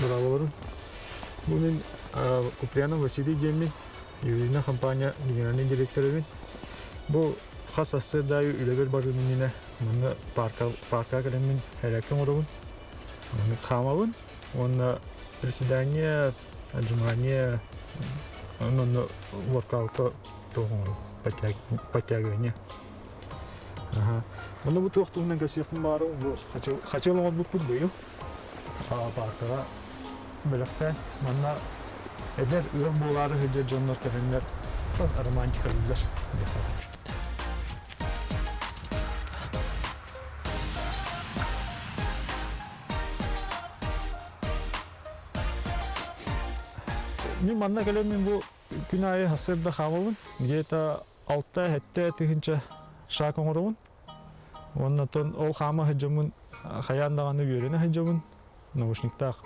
Дорооболорун. Бу мин Куприянов Василий диэммин, ювелирнай компания генеральнай директорыбын. Бу хас сарсыарда аайы үлэбэр барыам иннинэ манна парка, парка кэлэммин эрэккэ оҥоробун. Маннык хаамабын уонна приседание, отжимание, онно воркаутка туох оҥоробун, подтягивание. Аха. Онно бу туох туһунан кэпсиэхпин баҕарабын, бу хачыал оҥорбуппут быйыл. Пааркаҕа бэлэхтээн манна эдэр ыал буолаары сылдьар дьоннор кэлэннэр романтикалыыллар диэххэ. Мин манна кэлэммин бу күн аайы сарсыарда хаамабын. Где-то 6-7 тыһыынча шаг оҥоробун. Уонна оттон ол хаама сылдьаммын хайаан даҕаны үөрэнэ сылдьабын. Наушниктаах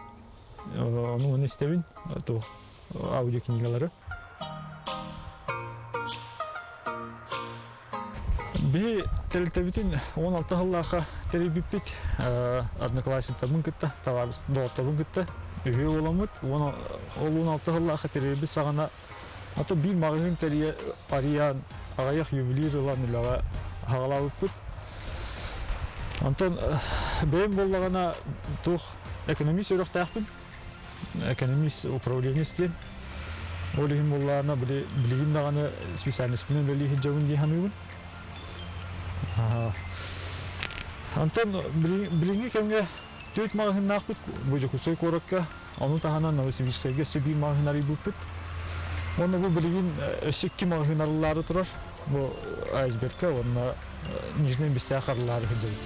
ону ону истэбин, туох аудиокнигалары. Биһи тэрилтэбитин 16 сыллаахха тэрийбиппит. Одноклассниктарбын кытта, табаарыс доҕотторбун кытта үһүө буоламмыт. Ол 16 сыллаахха тэрийбит саҕана А то биир маҕаһыын тэрийэ арыйан, аҕыйах ювелир ылан үлэҕэ хаҕалаабыппыт. Онтон бэйэм буоллаҕына туох экономист үөрэхтээхпин. Экономист управленец диэн. Ол иһин буоллаҕына били билигин даҕаны специальностпынан үлэлии сылдьабын дии саныыбын. Онтон билиҥҥи кэмҥэ түөрт маҕаһыыннаахпыт бу Дьокуускай куоракка. Ону таһынан Новосибирскайга өссө биир маҕаһыын арыйбыппыт. Уонна бу билигин өссө икки маҕаһыын арыллаары турар. Бу Айсбергка уонна Нижнэй Бэстээх арыллаары сылдьабыт.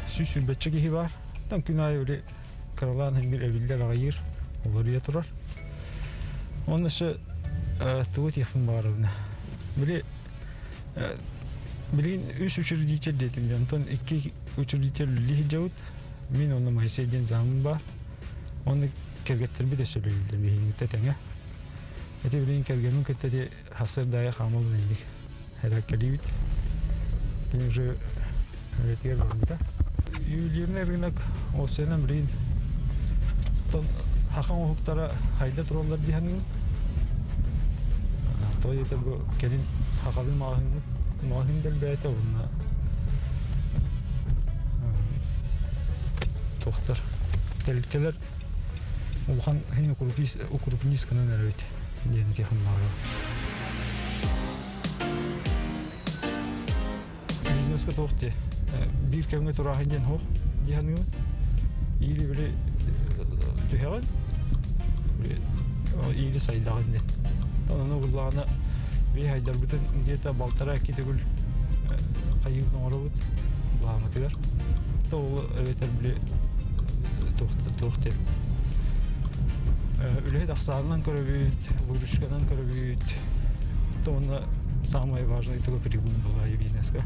120 киһи баар. Там күн аайы били кыралаан иһин бир эбиллэр аҕыйыыр, уларыйа турар. Онно өссө тугу этиэхпин баҕарабын. Били Билигин үс учредитель диэтим дьэ, онтон икки учредитель үлэлии сылдьабыт. Мин уонна Моисей диэн замым баар. Уонна кэргэттэрбит өссө үлэлииллэр биһигиниттэ тэҥэ. Ити билигин кэргэммин кытта ити сарсыарда аайы хаамабын инник эрэккэлиибит. Кини уже үлэтигэр барбыта. Ювелирный рынок ол сенен билигин Саха оҥоһуктара хайда тураллар дии саныыбын. Тоҕо диэтэр бу кэлин сахалыы маҕаһыыммыт маҕаһыын да элбээтэ уонна туохтар тэрилтэлэр улахан иһин укрупнист гынан эрэбит диэн этиэхим баҕарабын. Бизнеска туох дии биир кэмҥэ турааһын диэн суох дии саныыбын. Или били түһэҕин, или сайдаҕын диэн. Ону буллаҕына биһи хайдарбытын где-то балтараа-икки төгүл хайыыбыт оҥоробут былааммытыгар. То ол эбэтэр били туох диэн үлэһит ахсаанынан көрөбүт, выручканан көрөбүт. То уонна Самое важное только прибыль была и бизнеска.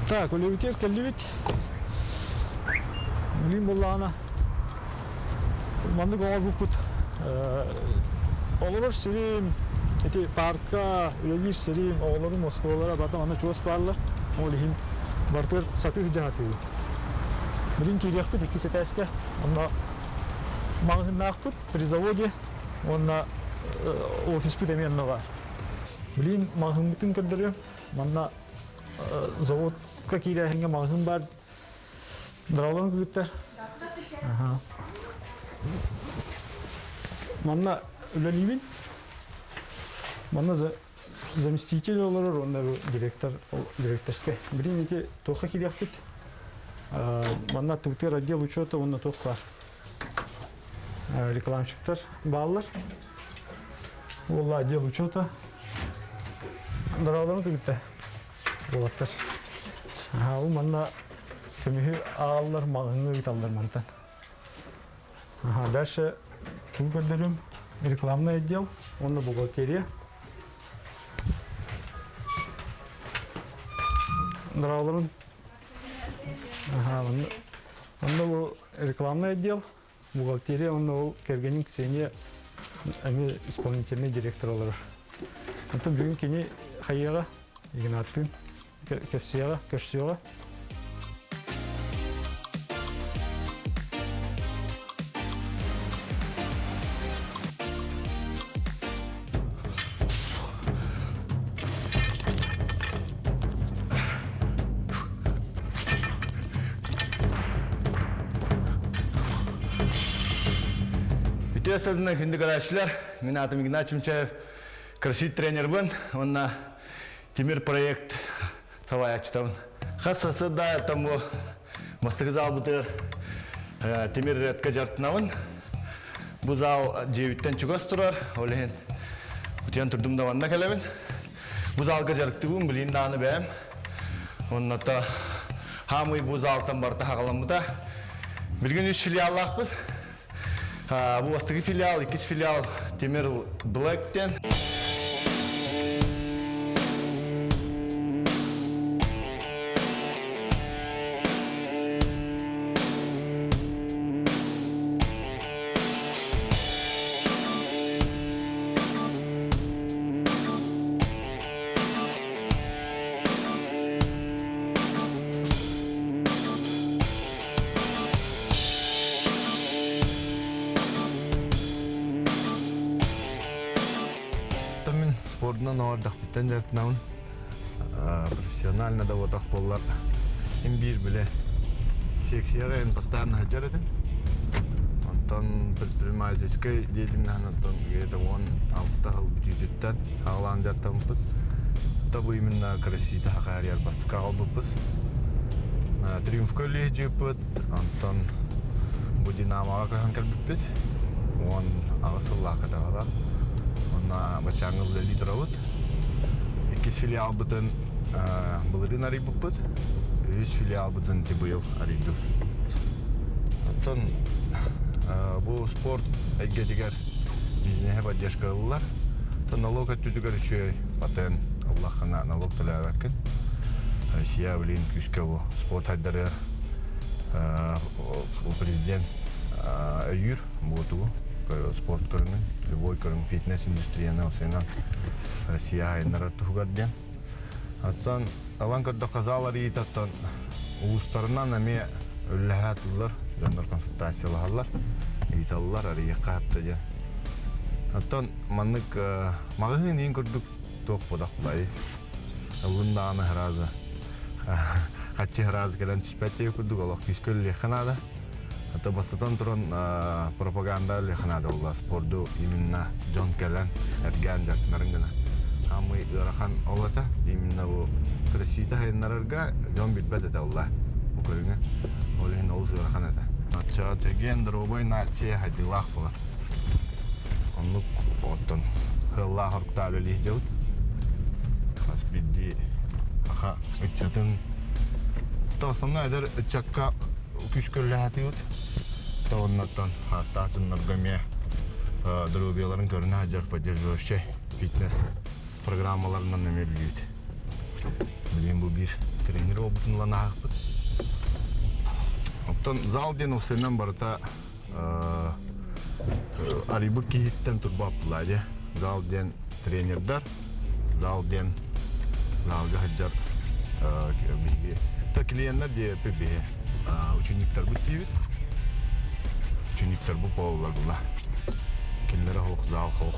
Так, үлэбитигэр кэллибит. Билим буоллаҕына маннык оҥорбуппут. Олорор сирим, ити парка үлэлиир сирим, оҕолорум оскуолалара барыта манна чугас бааллар. Ол иһин барытыгар сатыы сылдьа сатыыбын. Билин киириэхпит иккис этээскэ. Онно маҕаһыыннаахпыт при заводе уонна офиспыт эмиэ онно баар. Билигин маҕаһыыммытын көрдөрүөм. Манна заводка киирээһиҥҥэ маҕаһыын баар. Здравствуйте, кыргыттар. Ага. Манна үлэлиибин. Манна заместитель олорор уонна директор директорскай. Билигин ити туохха киириэхпит? Манна аттыбытыгар отдел учета уонна туох баар? Рекламщиктар бааллар. Уолла отдел учета. Дороолорун кытта уолаттар. Ол манна көмүһү ааллар, маҕаһыҥҥа ыыталлар мантан. Ага, дальше тугу көрдөрүм? Рекламный отдел уонна бухгалтерия. Дороолорун. Ага, онно, онно бу рекламный отдел, бухгалтерия уонна ол кэргэнин Ксения эмиэ исполнительный директор олорор. Онтон бүгүн кини хайыаҕа? Игнаттыын кэпсиэҕэ, көрсүөҕэ. Үтүө сылынан күндү көрөөччүлэр, мин аатым Игнат Чумчаев, кроссфит тренербын уонна Тимир проект салайааччытабын. Хас сарсыарда там бу бастакы залбытыгар Тимир редка дьарыктанабын. Бу зал дьиэбиттэн чугас турар, ол иһин утуйан турдум да манна кэлэбин. Бу залга дьарыктыыбын, билигин даҕаны бэйэм. Онното хаамый бу залтан барыта хаҕаламмыта. Билигин үс филиаллаахпыт. Бу бастакы филиал, иккис филиал Тимир Блэктен. Мин спордунан оҕордохпуттан дьарыктанабын. Профессионально да буотах буоллар им биир биле секцияҕа эн бастаан сылдьар этим. Онтон предпринимательскай деятельноһын оттон где-то 16 сыл бүтүүтүттэн аҕалаан дьарыктаммыппыт. Табы именно красита хахаарыйар бастакы аҕалбыппыт. Триумфка үлэлиир онтон бу Динамоҕа көһөн кэлбиппит. 18 сыллаахха даҕалар. Онно бачааҥҥа үлэлии турабыт. Иккис филиалбытын былырыын арыйбыппыт. Үһүс филиалбытын ти быйыл арыйдыбыт. Оттон бу спорт эйгэтигэр бизнеһи поддержка ыллар. Налог өттүтүгэр үчүгэй патент ыллаххына налог төлөөбөккүн. Россия билин күүскэ бу спорт хайдарыгар президент өйүүр буотугу спорт көрүҥүн, любой көрүҥ фитнес индустрияны осынан Россия хайыннарар туһугар диэн. Аттан алан көрдөххө зал арыйыытаттан улуустарынан эмиэ үллэһэ атыллар, дьоннор консультациялаһаллар, ыйыталлар, арыйыахха хапта диэн. Оттон маннык маҕаһыын иин курдук туох бодох бай. Ыллын даҕаны сразу хаччы сразу кэлэн түспэт диэки курдук олох күүскэ үлэлиэххэ наада. Это бастатан туран пропаганда үлэлиэххэ наада буолла. Спорду именно дьон кэлэн, эргээн дьарыктанарын гына. Самый ыарахан ол этэ. Именно бу красита сайыннарарга дьон билбэт этэ олла бу көрүҥэ. Ол иһин олус ыарахан этэ. Оччоҕо чэгиэн доруобай нация хайдыылаах буолар. Оннук оттон ыаллаах оруктаа үлэлии сылдьабыт. Хас биирдии саха ыччатын основной эдэр ыччакка күүскэ үлэлэһэтибит. Оннуттан хаастаах дьоннорго эмиэ доруобуйаларын көрүнэ сылдьар поддерживающий фитнес программаларынан эмиэ үлэлиибит. Билигин бу биир тренер буолбутун ылан ааһыппыт. Оттон зал диэн уопсайынан барыта арыйбыт киһиттэн турбааппылаа дьэ. Зал диэн тренердар, зал диэн залга сылдьар биһиги клиеннэр диэппит биһи учениктарбыт диибит. Учениктарбыт буолаллар була. Кинилэрэ хоох зал хоох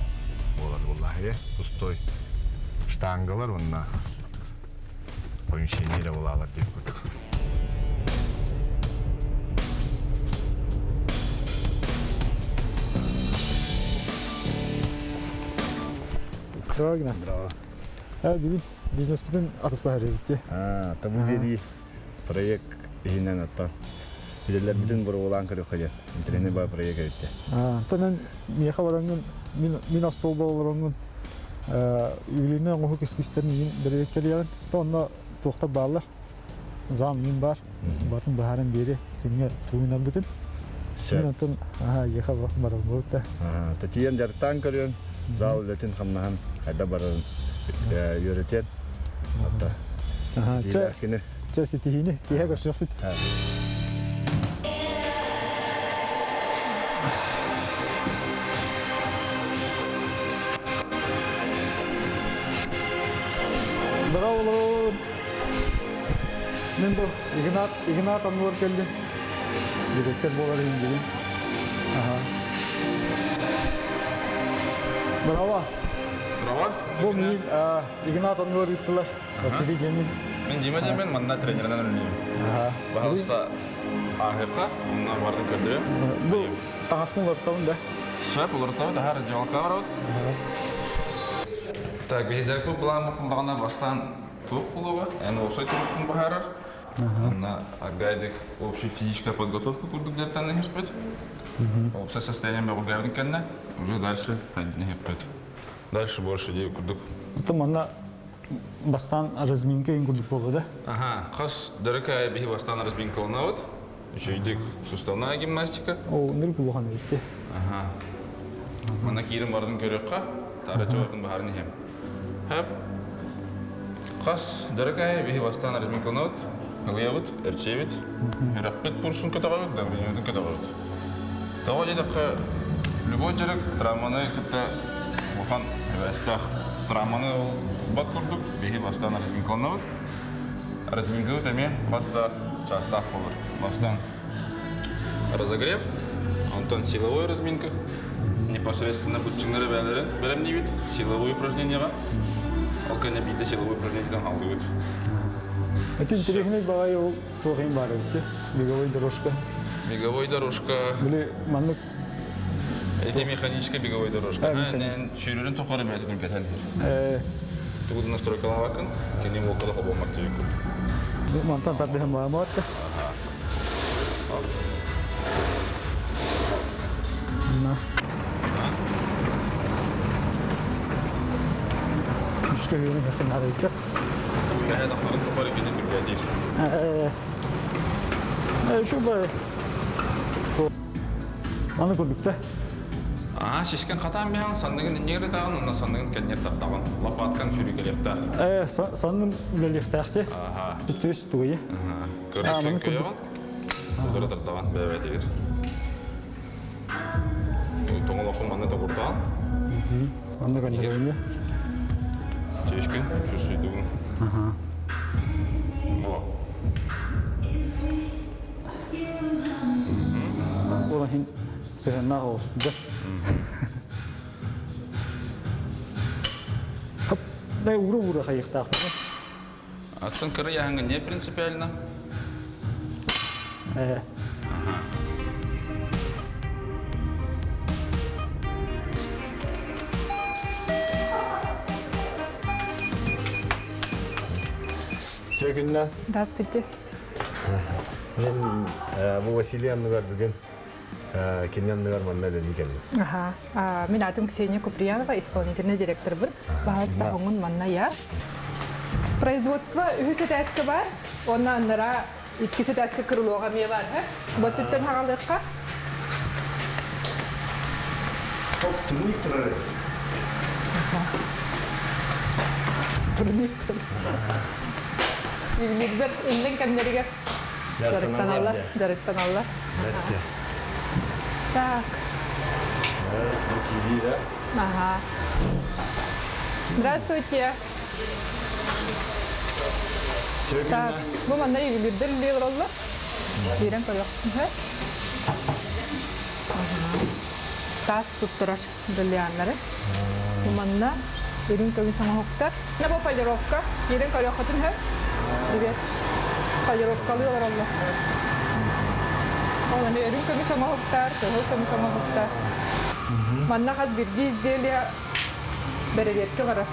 буолар буолла. Пустой штангалар уонна помещение эрэ буолаалар диэн курдук. Здорово, Игнат. Здорово. Бүгүн бизнеспитин атастаһар эбит Табу берии проект иһинэн оттон билэлэрбитин боруобалаан көрүөххэ диэн интернет баа проект эбитте. Онтон миэхэ бараҥҥын мин остуолба олороҥҥун юбилейнай оҥоһук эскизтэрин миигин бэрэбиэркэлиэҕин. То онно туохтар бааллар. Зам мин бар. Батын баһарын биэри күҥҥэ тугунарбытын. Мин онтон аха баралбыт да. Татьян дьарыктаан көрүөн, зал үлэтин хамнаһын хайда барарын үөрэтиэн. Чэ, чэ ситиһиини киэһэ көрсүөхпүт. Здорово, Мен бу Игнат, Игнат оннугар кэллим. Директор буолар иһин Ага. Браво! Браво! Бу мин Игнат оннугар ыыттылар. Василий Демин. Мен Дима Демин, манна тренеринэн үлэлиим. Пожалуйста, ааһыахха, онно бардын көрдөрүм. Бу таҥаспын уларытабын да? Сөп, уларытабыт, аһа раздевалка барабыт. Так, биһи дьарыкпыт былаан букуллаҕына бастаан туох буолуоҕа? Эн уопсай туруккун быһаарар. Онно аргайдык общая физическая подготовка курдук дьарыктан иһиппит. Общее состояние бөҕөргээбитин кэннэ уже дальше иһиппит. Дальше больше дии курдук. Оттон манна бастаан разминка иһин курдук буолла да? Аха, хас дөрөкө биһи бастаан разминкаланабыт. Үчүгүйдүк суставная гимнастика. Ол ныр улахан эбитти. Аха. Манна киирин бардын көрүөххэ, тара чугатын баһарын иһем. Хөп. Хас дөрөкө биһи бастаан разминкаланабыт, ылыйабыт, эрчийэбит, үрэхпит пульсун көтөҕөбүт, давлениетын көтөҕөбүт. Тоҕо диэтэххэ, любой дьарык травманы кытта улахан эбээстээх. Травманы ылбат курдук биһи бастаан разминкаланабыт. Разминкабыт эмиэ хас да чаастаах буолар. Бастаан разогрев, онтон силовой разминка, непосредственно быччыҥнар эбээлэрин бэлэмниибит силовой упражнениеҕа. Ол кэннэ биирдэ силовой упражнениетын алдыбыт. Это интересный баҕайы ол туох иһин баар эбит беговой дорожка. Беговой дорожка. Били маннык Эти механическая беговой дорожка. Сүүрэрин тухары бэйэтин кэтэн иһэр. Тугу настройкалаабаккын, кини уокка хобуоммат түйүккүт. Мантан тардыһан баамаат. На. Үскө үйүнү хахын Үлэһэ тахтарын тухары кини түргэтиир. Şu бай. Аны курдук да. Аа, сискэн хатаан биһан санныгын иннигэр ытаҕын, онно санныгын кэннигэр тартаҕын. Лопаткан сүүрүкэлиэхтээх. Санным үлэлиэхтээх Аха. Түс тугуйа. Көрүктэн көйөҕүн. Удара тартаҕын бэйэбэтигэр. Тоҥолоххун манна тоҕурдаан. Манна көннөрөйүнү. Чешкин, чувствуйдугун. Ага. О. Ол иһин сыһыаннаах оҕусту да. Хоп, дай ура-ура хайыктаахпын. Аттан кыра яһаҥҥа не принципиально? Күннэ. Здравствуйте. Мен бу Василий анныгар бүгүн кини анныгар манна үлэлии кэллим. Ага. Мин атым Ксения Куприянова, исполнительный директорбын. Баһаста хоҥун манна я. Производство үһүс этээскэ бар, онно аннара иккис этээскэ крылоға эмиэ бар. Боттуттан хагалыахха. Топ турник турар эбит. Турник. Ювелирдер иллен кэмнэригэр дьарыктаналлар, дьарыктаналлар. Бэтте. Так. Бу киирии да? Ага. Здравствуйте. Так, бу манна ювелирдер үлэлиир олороллор. Киирэн көрүөхпүн. Таас туттарар бриллианнары. Бу манна үрүҥ көмүс оҥоһуктар. Бу полировка. Киирэн көрүөххүтүн сөп. Привет. Полировкалыы олороллор. Ол эми үрүҥ көмүс оҥоһуктар, кыһыл көмүс оҥоһуктар. Манна хас биирдии изделие бэрэбиэркэ барар.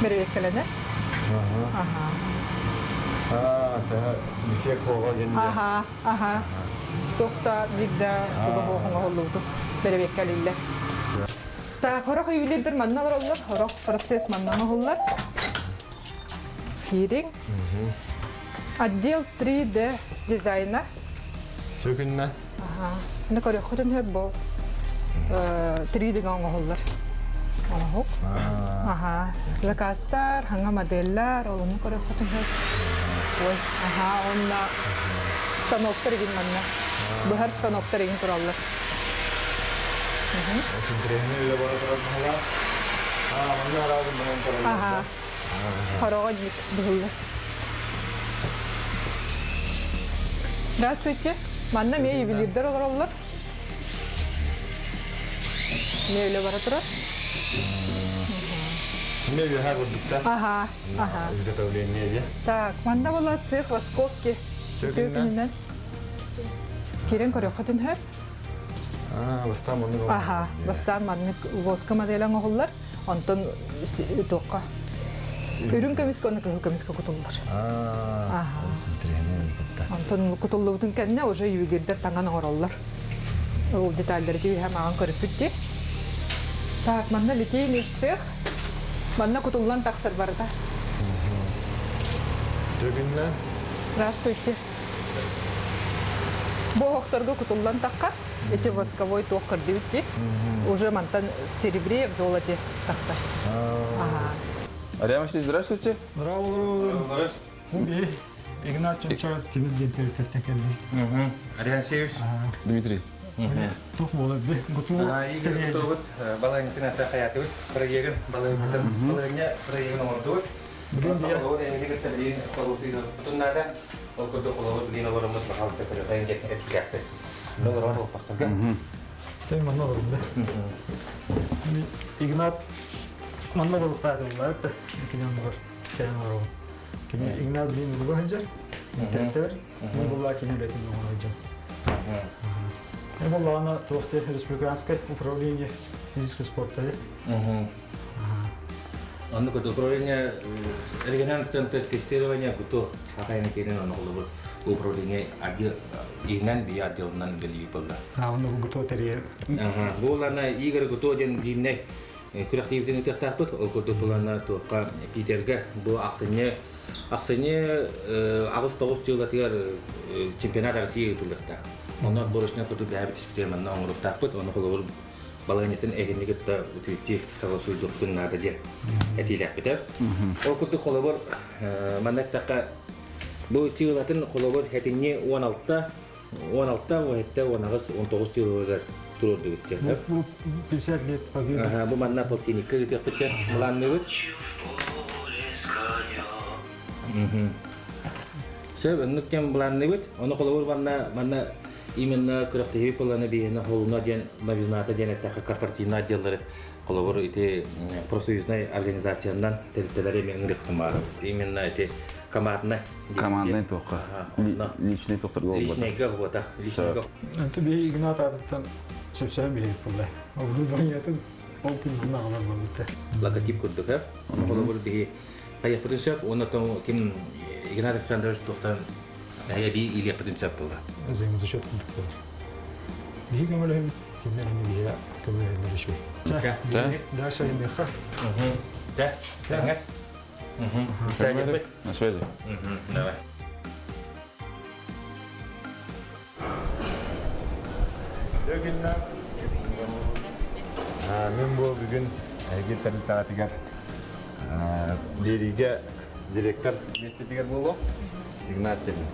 Бэрэбиэркэлэнэр. Аха. Аа, та дефект буолга диэн. Аха, аха. Туохта биирдэ туга оҥоһуллубуту бэрэбиэркэлииллэр. Так, хорох ювелирдер манна олороллор, хорох процесс манна оҥоһуллар. Киириҥ. Отдел 3D дизайна. Сөкүннэ. Аха. Аны көрүөххүтүн сөп бу 3D-га оҥоһуллар. Оҥоһук. Аха. Заказтар, хаҥа моделлар, олону көрүөххүтүн сөп. Ой, аха, онно станоктар игин манна. Быһар станоктар игин тураллар. Синтирээһини үлэ бара турар баһалаах. Аа, манна араазын баһан тураллар. Аха. Хороҕо дьик быһыллар. Здравствуйте. Манна эмиэ ювелирдэр олороллор. Эмиэ үлэ бара турар. Эмиэ үөһэ курдукта. Ага, ага. Изготовление де. Так, манна была цех восковки. Күнүнэн. Кирен көрөххө түнһөр. Аа, бастаан маннык Аха, бастаан маннык воска модель оҥоһуллар. Онтон туохха үрүҥ көмүскэ уонна кыһыл көмүскэ кутуллар. Аха. Онтон кутуллубутун кэннэ уже ювелирдэр таҥан оҥороллор. Ол детальдары түһэ маҕан көрүппүт дии. Так, манна литейный цех. Манна кутуллан тахсар барыта. Төгүннэн. Здравствуйте. Бу оһохторго кутуллан таххар, эти восковой туох көрдүбүт дии. Уже мантан в серебре, в золоте тахсар. Ага. Ариам Васильевич, здравствуйте. Здравствуйте. Игнат Чемчев тимир диэн төрүттэртэн кэлбит. Ариан Сеевич. Дмитрий. Тух буолар би гуту Игорь Гутовут балайынтын ата хаятыбыт проегын балайынтын балайыня проегын оҥордубут. Холобур эһиги кытта билигин холобур наада. Ол курдук холобур билигин олороммут баһаалыста көрөтөйүн диэн этилээхпит. Олорор олпастарга. Тей манна олорум да. Игнат манна олоруктаатылар да кини оннугар кэлэн олоробун. Кини Игнат билин улуга сылдьар. Интернеттер. Мин булла кини үлэтин оҥоро сылдьам. Буоллаҕына туох республиканское управление физического спорта. Оннук управление региональный центр тестирования ГУТО хатайын киирэн оҥоһуллубут управление отдел иһинэн бии отделынан үлэлии буолла. А, онно ГУТО тэрийэр. Бу улана Игорь ГУТО диэн зимнэй күрэхтэһиибитин ыытыахтаахпыт. Ол курдук булана туохха Питергэ бу ахсынньы ахсынньы 8-9 дьылатыгар чемпионат России ыытыллыахтаах. Онно отборочнай курдук бэйэбит испитигэр манна оҥоруохтаахпыт. Ону холобур балаһыанньатын эһигини кытта утуйти согласуйдуохпутун наада диэн этиилээхпитэ. Ол курдук холобур манна эттэххэ бу чыылатын холобур хэтинньи 16 16, 17, 18, 19 чыылаларыгар туруордубут диэн. Бу 50 лет победы. Бу манна полтинникка ыытыахпыт былаанныыбыт. Сөп, оннук диэн былаанныыбыт. Ону холобур манна манна именно күрэхтэһии планы биһиэнэ холуна диэн новизната диэн эттэххэ корпоративный отделлары холобур ити профсоюзнай организациянан тэрилтэлэри эми ыҥырыктым баар. Именно ити командный Командный туохха. Личный тохторго болбата. Личныйга буота. Личныйга. Антон биһи Игнат аатыттан сөпсөһөн биһиги булла. Оборудованиетын ол күн манна аҕалар буолбута. Логотип курдук, э? Ону холобур биһи хайыахпытын сөп, уонна ким Игнат Александрович туохтан эбии иилиэхпитин сөп буолла. Взаимозачет курдук буолар. Биһи көмөлөһөбүт, кинилэр эми биһиэ көмөлөһөллөр үчүгэй. Да. Дальше эмиэхэ. Да. Да. На связи. Давай. Төгүннэн. Мин бу бүгүн эһиги тэрилтэҕитигэр биэриигэ директор миэстэтигэр буолуо Игнатьевна.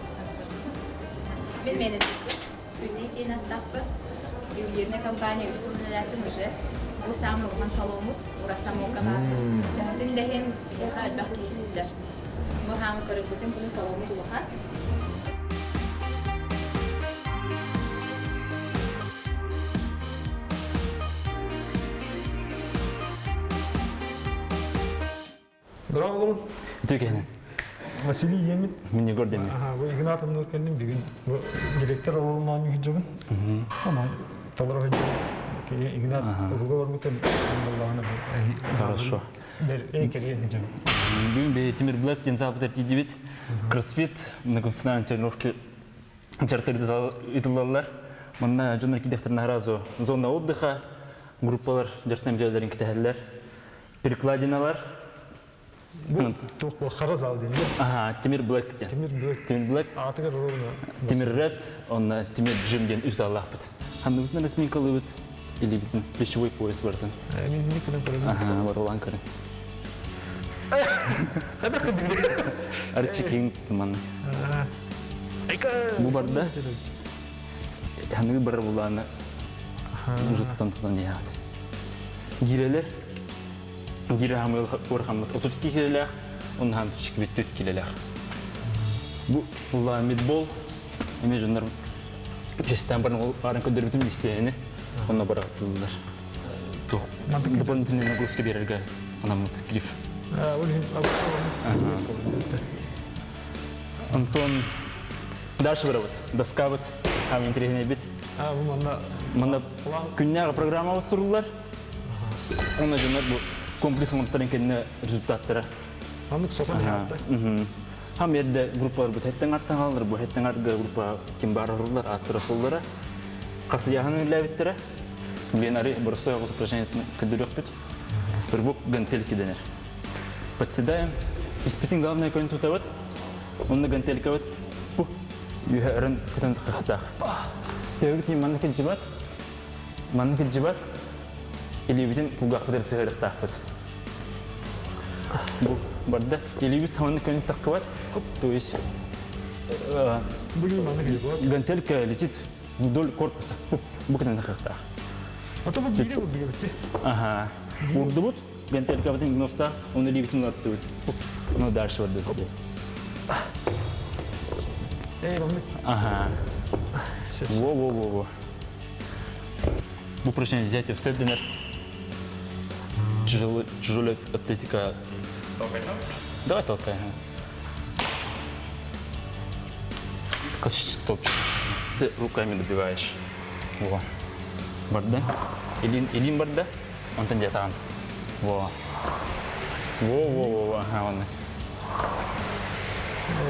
Мин менеджербин. Күннэй диэн аттаахпын. Ювелирная компания үс сыл үлэлээтим уже. Бу саамай улахан саломмут, Урасамока бааппыт. Төһөтүн да иһин биһиэхэ элбэх киһи сылдьар. Бу хаамы көрөргүтүн күнүн саломмут улахан. Здорово, Үтүө киһинэн. Василий Емин. Мин Егор Демин. Ага, бу Игнат Амнур кэллим бүгүн. Бу директор оруолунаан үһүдьэбин. Онон толору үһүдьэбин. Игнат уруга барбыта боллаҕына Хорошо. Бер эй кэлиэн үһүдьэбин. Бүгүн би Тимир Блэк диэн саапытар тиийдибит. Кроссфит многофункциональной тренировки дьарыктар ыытыллаллар. Манна дьоннор кидэхтэрин сразу зона отдыха, группалар дьарыктан дьиэлэрин кэтэһэллэр. Перекладиналар. Бу туох бу хара зал диэн Ага, Тимир Блэк диэн. Тимир Блэк. Тимир Блэк. Аатыгар ровно. Тимир Ред, онно Тимир Джим диэн үс заллаахпыт. Ханныбытын разминкалыыбыт, илиибитин плечевой пояс бартын. Мен не көрөн көрөбүн. Ага, барылаан көрөн. Арчы киин туман. Бу барда. Ханныгы барар булааны уже тутан тутан диэхат. Гирелер. Гире хамыл урхаммыт. 32 килэлээх. Онно чикибит түт килелер. Бу булла мидбол эме дьоннор пестен барын барын көдөрбүтүм истээни онно бараттылар. Тух дополнительный нагрузка берерге анаммыт гриф. Ол иһин Антон дальше барабыт. Доскабыт хам интересный бит. А, бу манна Манна күннээҕи программа суруллар. Онно дьоннор бу комплекс оҥорторун кэннэ результаттара. Маннык сотон иһээттэ. Хам эрдэ группалар бу хэттэн артан хаалар, бу хэттэн арга группа ким баар оһорлар, ааттара суоллара. Хасыйаһын үллээбиттэрэ. Билен ары боростой оҕус упражнениятын көрдөрүөхпүт. Рывок гантельки дэнэр. Подседаем. Испитин главное көн тутабыт. Онно гантелькабыт бу үөһэ өрөн көтөн тахтаах. Төбөбүт манна килдьибат. Манна килдьибат. Илиибитин кулгаахпытыгар сыһыарыахтаахпыт. Бу барда. Илиибит манна көнү таххыбат. То есть гантелька летит вдоль корпуса. Бу кытын таххыахтаах. А то бу биире урдугабыт. Ага. Урдубут. Гантелькабытын гноста, оны илиибитин уларыттыбыт. Ну дальше барды. Ага. Во-во-во-во. Бу упражнение взятие в цель дэнэр. Тяжелая атлетика. Давай толкай. Классический толчок. Ты руками добиваешь. Во. Барда. Илин, илин барда. Онтон дьатаан. Во. Во-во-во, ага, он.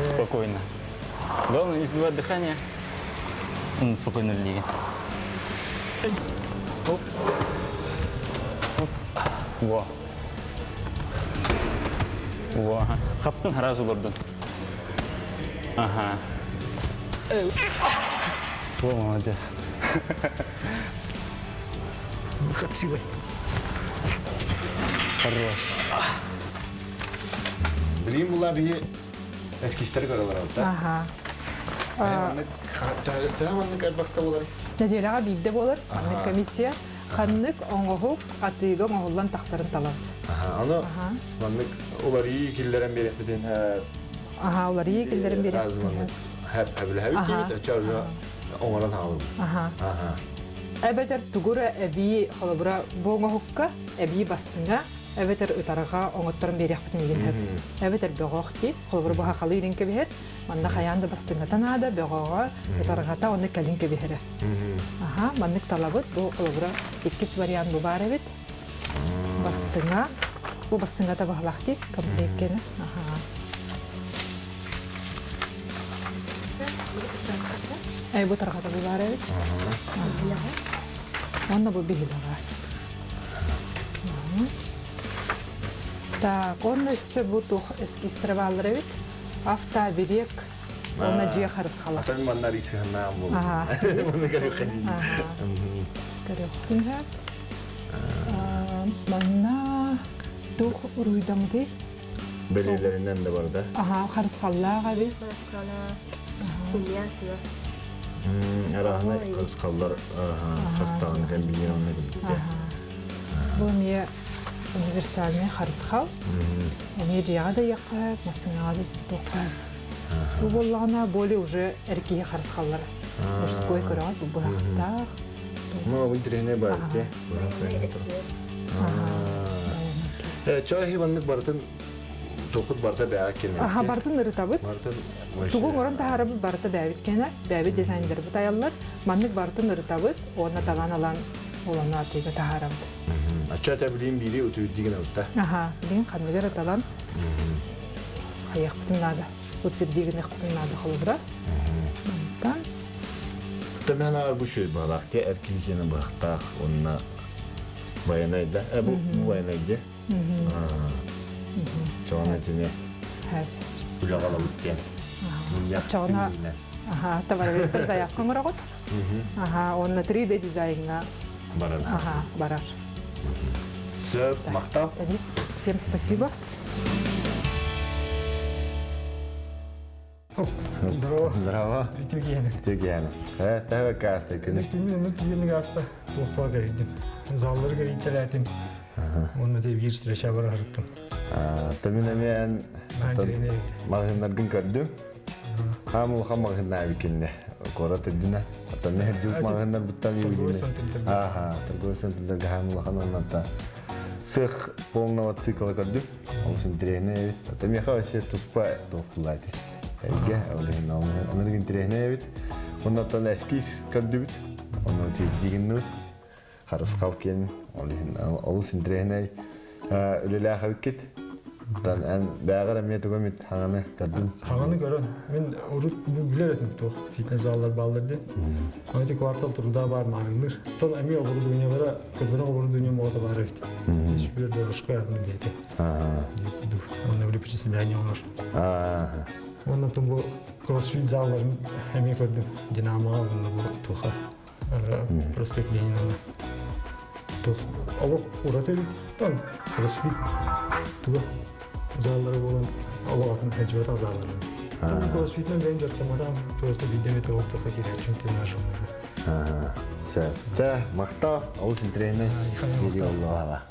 Спокойно. Главное не сбивать дыхание. Он спокойно в лиге. Оп. Оп. Во. Во, ага. Хаптын сразу олордун. Ага. Во, молодец. Хапсилой. Хорош. Билигин була биһи эскизтери көрөлөр алта. Аха. Төһө маннык элбэхтэ буолар? Нэдиэлэҕэ биирдэ буолар. Маннык комиссия ханнык оҥоһук атыыга оҥоһуллан тахсарын талабыт. Аны маннык уларыйыы киллэрэн биэрэхпитин Аха, уларыйыы киллэрэн биэрэхпитин. Хэбилэһэбит диэбит, оччо оҥорон хаалабыт. Аха. Эбэтэр тугура эбии холобура бу оҥоһукка эбии бастыҥа эбэтэр ытарҕа оҥотторон биэриэхпитин игин сөп. Эбэтэр бөҕөх дии, холобура бу хахалы илин кэбиһэр, манна хайаан да бастыҥата наада, бөҕөҕө, ытарҕата онно кэлин кэбиһэрэ. Аха, маннык талабыт, бу холобура иккис вариант бу баар эбит. Бастыҥа, бу бастыҥата баһылаах дии, комплеккені. Аха. Эй, бу тарҕата бу баар эбит. Онно бу биһилэҕэ. Так, онно өссө бу туох эскизтэрэ бааллар эбит. Автоберег, уонна дьиэ харысхала. Атын манна рисыһыннаан буолла. Манна көрүөххэ дии. Көрүөхпүн сөп. Манна туох уруйдамытый? Бэлиэлэринэн да барда. Аха, харысхаллаах эбит. Арааһынай харысхаллар хастаҕын комбинированный курдук. Бу эмиэ универсальный харысхал. Эмиэ дьиэҕэ да ыйыахха, массыынаҕа да туохха. Бу буоллаҕына более уже эркиһи харысхаллар. Мужской көрөҕүт бу быһахтаах. Ну, бу интэриэһинэй баар те. Чой маннык барытын Туохут барыта бэйэҕэ киэнэ. Аха, барытын ырытабыт. Тугу оҥорон таһаарабыт барыта бэйэбит киэнэ. Бэйэбит дизайнербыт айаллар. Маннык барытын ырытабыт уонна талан ылан олону атыыга таһаарабыт. Ачча тэбилиин биири утуйдигин ылта. Аха, билигин ханныгы эрэ талан хайыахпытын наада. Утвердигинэхпитин наада холобура. Мантан Тэмэн аар бу шүй баалаах те эр киһи быһахтаах уонна байанайда. Э бу байанайда. Чоҕуна итини үлэҕэ ылабыт диэн. Чоҕуна аха товароведтар заявка оҥороҕут. Аха уонна 3D дизайҥҥа барар. Аха барар. Сөп, махтал. Всем спасибо. Здорово. Здорово. Үтүө киһини. Үтүө киһини. Э, тэбэ кааста күнү. Күнү онно тиийэн ааста. Туох баар кэрийдим. Заллары кэрийтэлээтим. Уонна те биир встреча бара сырыттым. Тамин эмиэн маҕаһыыннаргын көрдүм. Хаам улахан маҕаһыыннаа бикинне. Куорат үрдүнэ. Оттон мехирдибит маҕаһыыннар буттан Торговый центрдерге. Аха, торговый центрдерге хаам улахан оннанта цех полного цикла көрдүм. Олус интересный эбит. Оттон меха вообще туспа туохуллаати. Эйге, ол иһин онон интересный эбит. Оннан эскиз көрдүбүт. Онно тиэрдигиннут. Харысхал киэн ол иһин олус интэриэһинэй үлэлээх эбиккит. Оттон эн бэйэҕэр эмиэ тугу эмит хаҥаны көрдүн? Хаҥаны көрөн, мин урут бу билэр этим туох фитнес заллар бааллар диэн. Аны ити квартал труда баар маарынныр. Тон эмиэ оборудованиелара көрбөтөх оборудованием оҕото баар эбит. Здесь билэр дорожка диэти. Онно били приседание оҥор. Онно тон бу кроссфит залларын эмиэ көрдүм. Динамоҕа уонна бу туха проспект Ленина туох олох ураты тон кроссфит туга заллары буолан олох атын хадьыбата заллары. Там кроссфитнен бэйэн дьарыктамматам, просто биирдэ эмэ ол туохха киирээччим тренажернарга. Сөп. Чэ, махтал, олус интэриэһинэй видео буолла.